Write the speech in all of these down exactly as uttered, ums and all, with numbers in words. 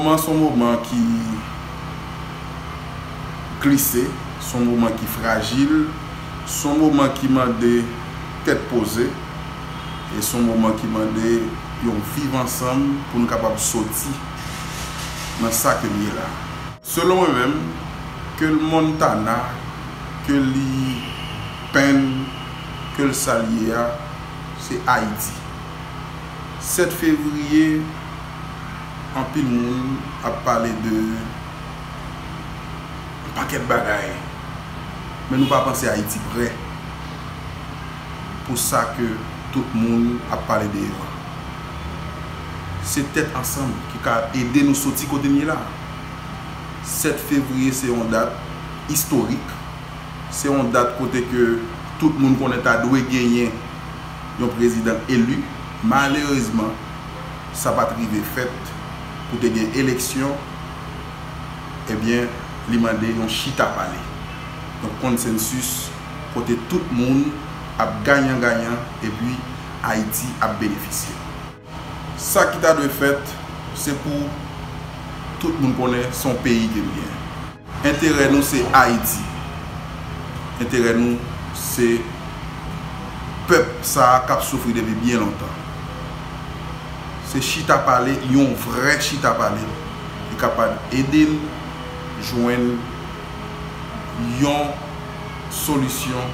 Moman se yon moman ki glise, se yon moman ki frajil, se yon moman ki mande tèt poze, e se yon moman ki mande yon viv ansanm pou n kapab soti nan sa ke n ye la. Selon mwen menm, ke l Montana, ke li Penn, ke l sa l ye a, se Ayiti. Sèt fevriye, anpil moun ap pale de yon pakèt bagay, men nou pa panse Ayiti prè pou sa ke tout moun ap pale de yo a. Se tèt ansanm ki ka ede nou soti kote n ye la. Sèt fevriye se yon dat istorik. Se yon dat kote ke tout moun konnen ta dwe genyen yon prezidan eli. Malerezman, sa pa t rive fèt pou te gen eleksyon. Ebyen, li mande yon chita pale, yon konsensis kote tout moun ap gayan gayan epi Ayiti ap benefisye. Sa ki ta dwe fèt, se pou tout moun konnen se yon peyi ke n gen. Enterè nou se Ayiti. Enterè nou se pèp sa a k ap soufri depi byen lontan. Se chita pale, yon vrè chita pale, ki kapab ede n jwenn yon solisyon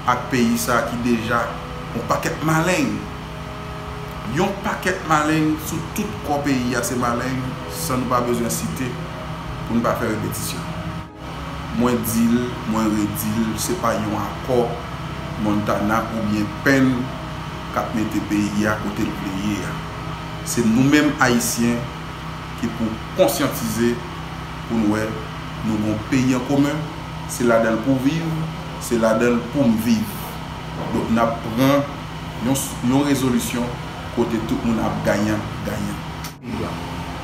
ak peyi sa a ki deja yon pakèt maleng. Yon pakèt maleng sou tout kò peyi a, se maleng san nou pa bezwen site pou n pa fè repetisyon. Mwen di l, mwen redi l, se pa yon akò Montana oubyen Penn k ap mete peyi a kote l vle ye a. Se nou menm Ayisyen ki pou konsyantize pou n wè nou gen yon peyi an komen, se ladan l pou w viv, se ladan l pou m viv. Donk, n ap pran yon, yon rezolisyon kote tout moun ap gayan gayan.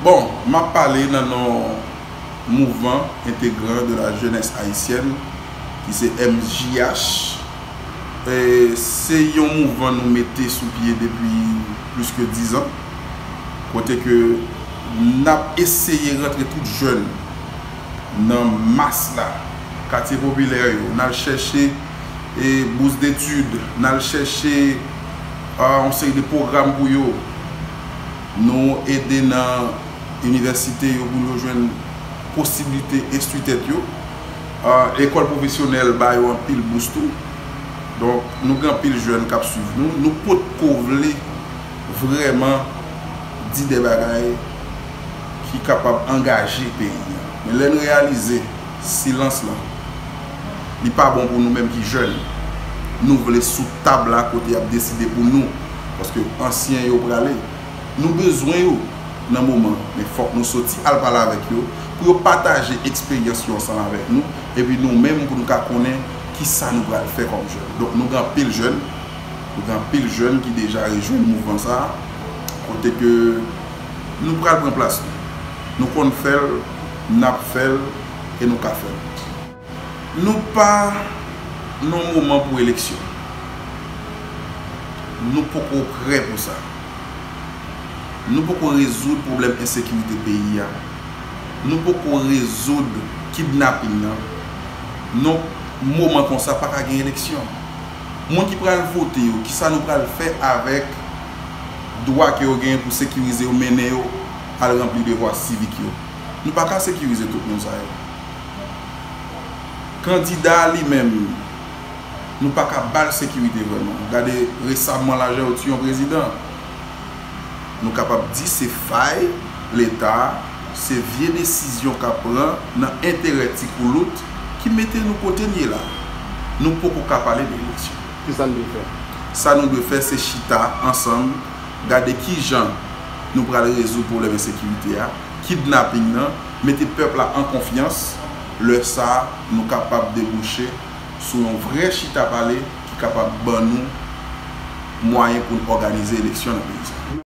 Bon, m ap pale nan non Mouvement Intégrant de la Jeunesse Haïtienne, ki se M J H. E se yon mouvman nou mete sou pye depi plis ke diz an, kote ke n ap eseye rantre tout jèn nan mas la, katye popilè yo, n al chèche e, bous detid, n al chèche, a, yon seri de pwogram pou yo. Nou ede nan inivèsite yo pou yo jwenn posiblite enstwi tèt yo. A, lekòl pwofesyonèl ba yo anpil bous tou. Donk, nou gen anpil jèn k ap swiv nou. Nou potko vle vrèman di de bagay ki kapab angaje peyi a. Men lè n reyalize silans lan, li pa bon pou nou menm ki jèn. Nou vle sou tab la kote y ap deside pou nou, paske ansyen yo prale. Nou bezwen yo nan moman, men fòk nou soti al pale avèk yo, pou yo pataje eksperyans yo ansanm avèk nou, epi nou menm pou nou ka konnen kisa nou pral fè kòm jèn. Donk, nou gen anpil jèn, nou gen anpil jèn ki deja rejwenn mouvman sa a, kote ke nou pral pran plas nou. Nou konn fè l, n ap fè l, e nou ka fè l. Nou pa nan yon moman pou eleksyon. Nou poko prè pou sa. Nou poko rezoud pwoblèm ensekirite peyi a. Nou poko rezoud kidnaping nan. Non, moman konsa pa ka gen eleksyon. Moun ki pral vote yo, kisa nou pral fè avèk dwa ke yo genyen pou sekirize yo, mennen yo al ranpli devwa sivik yo? Nou pa ka sekirize tout moun sa yo. Kandida a li menm, nou pa ka ba l sekirite vrèman. Gade resamman la, jan yo tiye yon prezidan. Nou kapab di se fay Leta, se vye desizyon k ap pran nan enterè ti koulout ki mete nou kote n ye la. Nou poko ka pale de eleksyon. Kisa n dwe fè? Sa nou dwe fè, se chita ansanm, gade kijan nou pral rezoud pwoblèm ensekirite a, kidnaping nan, mete pèp la an konfyans. Lè sa a, nou kapab debouche sou yon vrè chita pale ki kapab ban nou mwayen pou n òganize eleksyon nan peyi sa.